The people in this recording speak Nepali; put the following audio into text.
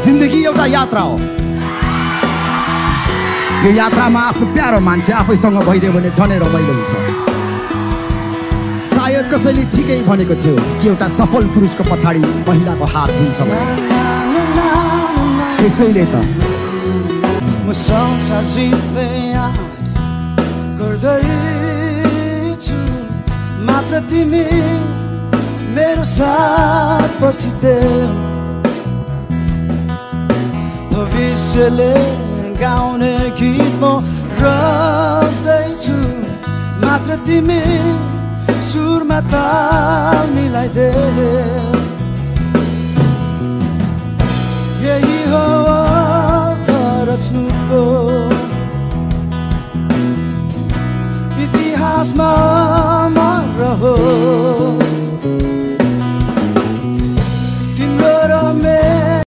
जिन्दगी एउटा यात्रा हो। यो यात्रामा आफ्नो प्यारो मान्छे आफैसँग भइदियो भने झनै रमाइलो हुन्छ। सायद कसैले ठिकै भनेको थियो कि एउटा सफल पुरुषको पछाडि महिलाको हात हुन्छ। त्यसैले त म संसार जित्ने आँट गर्दैछु, मात्र तिमी मेरो साथ बसिदेऊ। भविष्यले गाउने गीत म रच्दैछु, मात्र तिमी सुरमा ताल मिलाइदेऊ। यही हो अर्थ रच्नुको, इतिहासमा अमर रहोस्।